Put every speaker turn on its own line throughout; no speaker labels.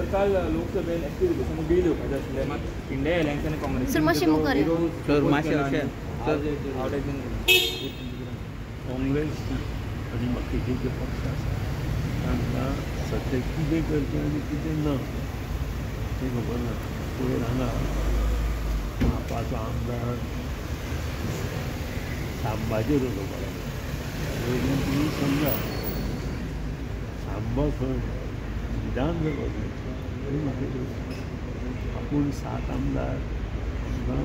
तर काल लोकसभेन S T reservation bill येवपाचें आसलें, मात इंडिया एलायन्स आनी काँग्रेस
काँग्रेस आनी बाकीचे जे पक्ष आसा तांकां सद्या कितें करचें आनी कितें ना तें खबर ना. पयर हांगा आपाचो आमदार सांबाचेर उलोवपाक लागलो, वयल्यान तुमी समजा सांबा खंय विधानसभा खंय आनी म्हाका आपूण 7 आमदार आमकां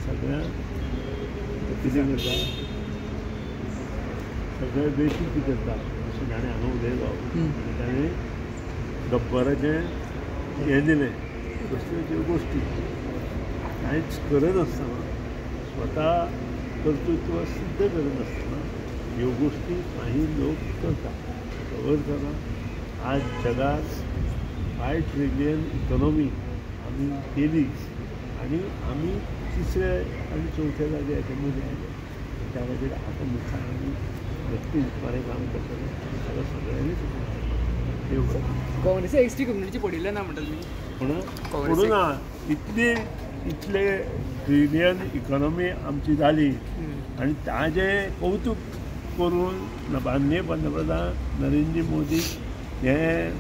सगळ्यांक कितें करता, सगळे बेशुद्ध करता अशें ताणें हांगा उलयलो. आनी ताणें गब्बराचें हें दिलें. कसल्यो ज्यो गोश्टी कांयच करनासतना, स्वता कर्तृत्व सिद्ध करनासतना ह्यो गोश्टी काही लोक करता. खबर करा, आज जगात 5 ट्रिलियन इकॉनॉमी आमी केली आनी आमी तिसऱ्या आनी चवथ्या जाग्यार हेच्या मदीं आयले. त्या खातीर आतां मुखार आमी नक्कीच बरें काम करतले, ताका सगळ्यांनी सपोर्ट करतले.
काँग्रेसी एस टी कम्युनिटी पडिल्लें ना म्हणटा तुमी?
पडूं ना. इतले इतले ट्रिलियन इकॉनॉमी आमची जाली आनी ताजें कौतूक करून माननीय पंतप्रधान नरेंद्र मोदी हें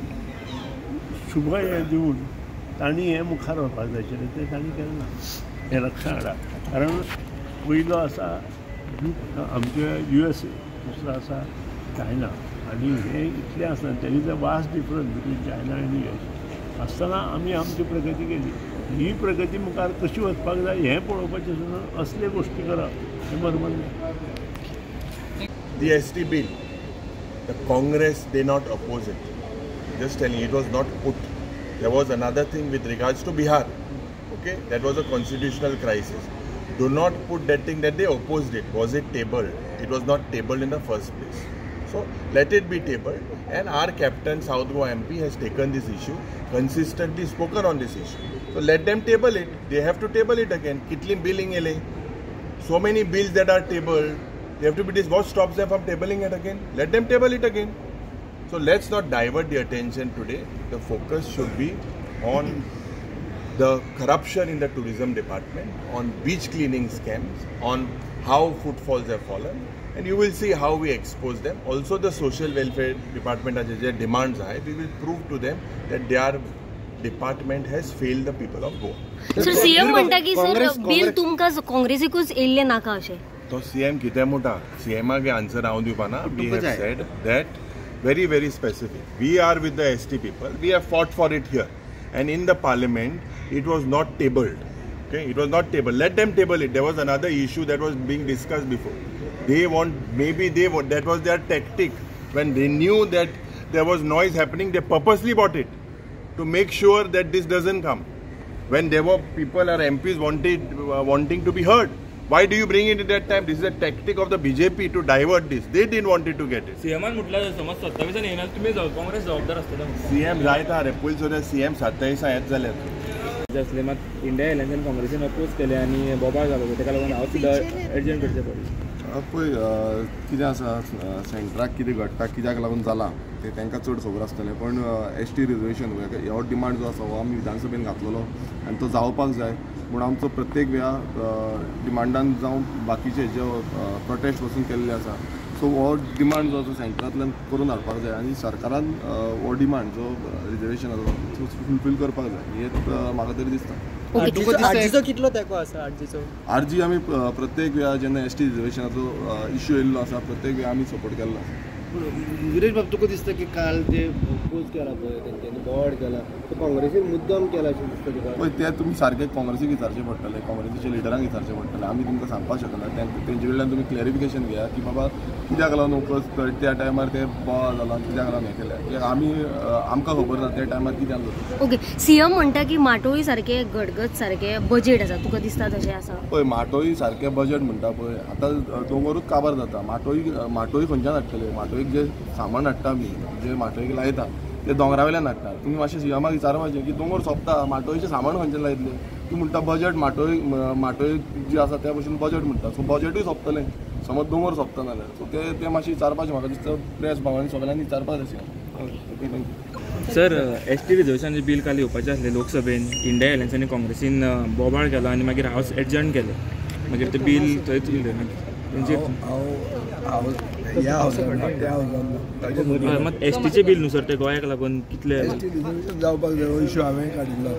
शुभ हें दिवन तांणी हें मुखार व्हरपाक जाय आशिल्लें, तें तांणी केलें ना. हें लक्षांत हाडा. कारण पयलो आसा आमचे USA, दुसरो आसा चायना, आनी हें इतलें आसना there is a vast difference between China आनी US आसतना आमी आमची प्रगती केली. ही प्रगती मुखार कशी वचपाक जाय हें पळोवपाचें सुद्दां असले गोश्टी करप हें बरोबर न्हय.
The ST bill, the Congress did not oppose it. Just telling, it was not put. There was another thing with regards to Bihar. Okay, that was a constitutional crisis. Do not put that thing that they opposed it. Was it tabled? It was not tabled in the first place. So let it be tabled. And our captain, South Goa MP, has taken this issue, consistently spoken on this issue. So let them table it. They have to table it again. Kitli billing ele. So many bills that are tabled. They have to be this. What stops them from tabling it again? Let them table it again. So let's not divert the attention today. The focus should be on the corruption in the tourism department, on beach cleaning scams, on how footfalls have fallen, and you will see how we expose them. Also, the social welfare department has their demands high. We will prove to them that their department has failed the people of Goa.
Sir, CM म्हणता की sir bill तुमकां काँग्रेसीकूच येयल्लें नाका अशें?
तो CM कितें म्हणटा, CM answer हांव दिवपाना. We have said that very very specific. We are with the ST people. We have fought for it here, and in the parliament it was not tabled. Okay, it was not tabled. Let them table it. There was another issue that was being discussed before. They want, maybe they want, that was their tactic. When they knew that there was noise happening, they purposely bought it to make sure that this doesn't come. When there were people or MPs wanting to be heard, why do you bring it at that time? This is a tactic of the BJP to divert this. They didn't want it to get it.
CM म्हटलं समज 27 येणार तुम्ही काँग्रेस जबाबदार आसतले.
CM जायता रे पयलीं सुद्दां CM 27 येत जाल्यार
आसले, मात इंडिया एलायन्सान काँग्रेसीन अपोज केले आनी बोबाळ जालो, ताका लागून हांव सुद्दां एडजस्ट करचें पडलें.
पळय कितें आसा, सेंट्राक कितें घडटा कित्याक लागून जालां तें तांकां चड खबर आसतलें. पण एस टी रिजर्वेशन हो डिमांड जो आसा हो आमी विधानसभेन घातलेलो आनी तो जावपाक जाय म्हूण आमचो प्रत्येक वेळा डिमांडान जावं बाकीचे जे प्रोटेस्ट पसून केल्ले आसा. सो हो डिमांड जो आसा सेंट्रांतल्यान करून हाडपाक जाय आनी सरकारान हो डिमांड जो रिजर्वेशन आसा तो फुलफील करपाक जाय हें म्हाका तरी दिसता.
आरजीचो कितलो तेंको आसा? आरजीचो
आरजी आमी प्रत्येक वेळा जेन्ना एस टी रिजर्वेशनाचो इश्यू येयल्लो आसा प्रत्येक वेळा आमी सपोर्ट केल्लो आसा.
विरेश बाब, तुका दिसता की काल जे अपोज केला पळय तेंच्यांनी बोवाळ केला तो काँग्रेसीन मुद्दम केला अशें दिसता तुका?
पळय ते तुमी सारकें काँग्रेसीक विचारचें पडटलें, काँग्रेसीच्या लिडरांक विचारचें पडटलें. आमी तुमकां सांगपाक शकना. तेंचे कडल्यान तुमी क्लॅरिफिकेशन घेया की बाबा कित्याक लागून अपोज त्या टायमार ते बोवाळ जाला आनी कित्याक लागून हें केलें. कित्याक आमी आमकां खबर ना त्या टायमार कित्याक जाता.
ओके, सीएम म्हणटा की माटोळी सारकें गडगज सारकें बजेट आसा, तुका दिसता तशें आसा?
पळय माटोळी सारकें बजेट म्हणटा पळय आतां दोंगरूच काबार जाता. माटोळी माटोळी खंयच्यान हाडटले? माटोळीक जे सामान हाडटा आमी, जे माटोळीक लायता ते दोंगरा वयल्यान हाडटा. तुमी मातशें सीएमाक विचारपाचें की दोंगर सोंपता, माटोळीचें सामान खंयच्यान लायतले? तूं म्हणटा बजेट माटोळी माटोळी जी आसा त्या भशेन बजेट म्हणटा. सो बजेटूय सोंपतलें समज दोंगर सोंपता जाल्यार. सो ते मातशें विचारपाचें म्हाका दिसता प्रेस भावांनी सगळ्यांनी विचारपाक जाय. Okay, thank you.
Sir, S T रिजर्वेशनाचें बील काल येवपाचें आसलें लोकसभेन, इंडिया एलायन्स आनी काँग्रेसीन बोबाळ केलो आनी मागीर हावस एडजर्न केलें, मागीर तें बील थंयच उरलें.
हांव हांव ह्या हावसान ना, त्या हावसान ना, ताजेर
मात एस टीचें बील न्हू सर, तें गोंयाक लागून कितलें
एस टी रिजर्वेशन जावपाक जाय हो इशू हांवें काडिल्लो.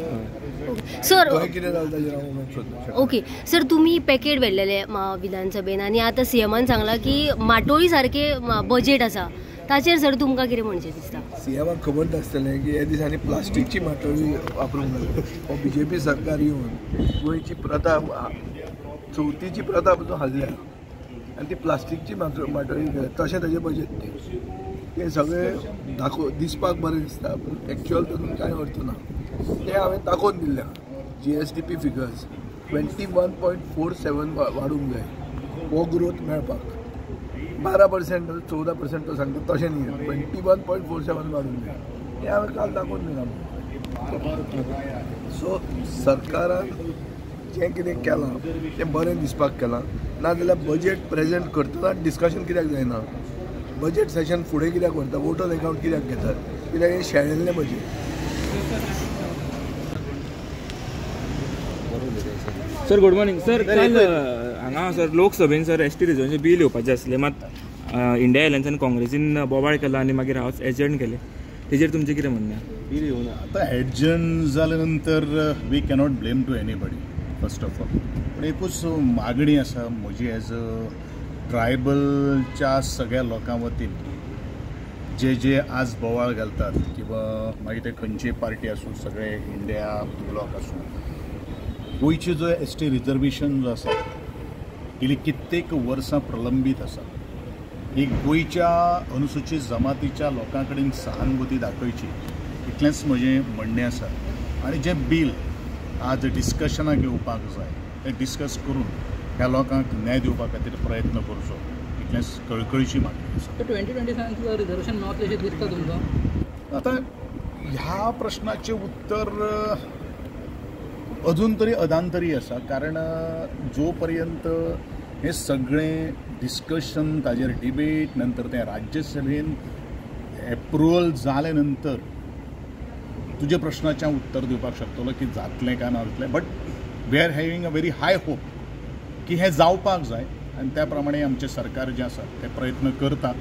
सर,
गोंय कितें जालें ताजेर हांव उलोवंक सोदना.
ओके सर, तुमी पॅकेट व्हेल्लेले विधानसभेन आनी आतां सीएमान सांगलां की माटोळी सारकें बजेट आसा, ताचेर सर तुमकां कितें म्हणचें दिसता?
सीएमाक खबर नासतलें की ह्या दिसांनी प्लास्टिकची माटोळी वापरूंक लागली. हो बीजेपी सरकार येवन गोंयची प्रथा, चवथीची प्रथा पसून हाडल्या आनी ती प्लास्टिकची माटोळी केल्या. तशें ताजें बजेट तें तें सगळें दाखोव दिसपाक बरें दिसता, पूण एक्चुअल तातूंत कांय अर्थ ना. तें हांवें दाखोवन दिल्लें. GSDP figures 21.47 वाडूंक जाय हो ग्रोथ मेळपाक. 12% 14% तो सांगता तशें न्ही, 21.47 वाडूंक जाय. हें हांवें काल दाखोवन दिलां. सो सरकारान जें कितें केलां तें बरें दिसपाक केलां, नाजाल्यार बजेट प्रेजेंट करतना डिस्कशन कित्याक जायना? बजेट सेशन फुडें कित्याक व्हरता? वोटर एकावंट कित्याक घेतात? कित्याक हें शेणिल्लें budget.
Sir good morning. Sir, काल हांगा सर लोकसभेन sir S T reservation bill येवपाचें आसलें, मात इंडिया एलायन्स आनी काँग्रेसीन बोबाळ केला आनी मागीर हावस एजर्न केलें, तेजेर तुमचें कितें म्हणणें?
बील येवना
आतां एडजर्न जाले नंतर we cannot blame to anybody first of all. पूण एकूच मागणी आसा म्हजी एज अ ट्रायबलच्या सगळ्या लोकां वतीन, जे जे आज बोवाळ घालतात किंवा मागीर ते खंयची पार्टी आसूं, सगळे इंडिया ब्लॉक आसूं, गोंयची जो एस टी रिजर्वेशन जो आसा गेली कित्येक वर्सां प्रलंबीत आसा. ही गोंयच्या अनुसूचित जमातीच्या लोकां कडेन सहानुभूती दाखयची इतलेंच म्हजें म्हणणें आसा. आनी जें बील आज डिस्कशनाक येवपाक जाय तें डिस्कस करून ह्या लोकांक न्याय दिवपा खातीर प्रयत्न करचो, इतलेंच कळकळीची मागणी आसा.
2027 रिजर्वेशन मेळटलें अशें दिसता तुमकां?
आतां ह्या प्रश्नाचें उत्तर अजून तरी अदांतरी आसा, कारण जो पर्यंत हें सगळें डिस्कशन, ताजेर डिबेट, नंतर तें राज्यसभेन एप्रुवल जाले नंतर तुज्या प्रश्नाचें हांव उत्तर दिवपाक शकतलो की जातलें काय ना जातलें. But we are having a very high hope की हें जावपाक जाय आनी त्या प्रमाणे आमचें सरकार जें आसा तें प्रयत्न करता,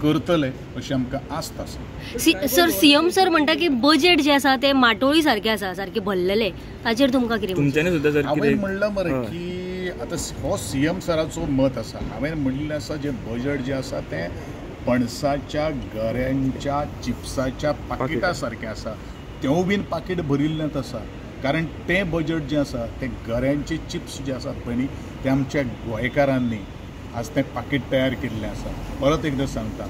करतले अशी आमकां आस्त आसा.
सर, सीएम सर म्हणटा की बजेट जें आसा तें माटोळी सारकें आसा, सारकें भरलेलें, ताचेर तुमकां कितें?
तुमच्यांनी सुद्दां सर
हांवें म्हणलां मरे की आतां हो सीएम सराचो मत आसा. हांवें म्हणिल्लें आसा जें बजेट जें आसा तें पणसाच्या गऱ्यांच्या चिप्साच्या पाकिटा सारकें आसा, तेंवूय बीन पाकीट भरिल्लेंच आसा. कारण तें बजेट जें आसा तें गऱ्यांचे चिप्स जे आसात पळय न्ही, तें आमच्या गोंयकारांनी आज तें पाकीट तयार केल्लें आसा. परत एकदां सांगता,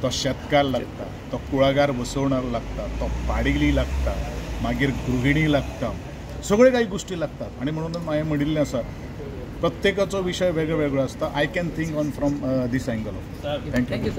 तो शेतकार लागता, तो कुळागार बसोवणार लागता, तो पाडेली लागता, मागीर गृहिणी लागता, सगळे काही गोष्टी लागतात. आनी म्हणून हांवें म्हणिल्लें आसा प्रत्येकाचो विशय वेगळो वेगळो आसता. I can think on from this angle. Thank you.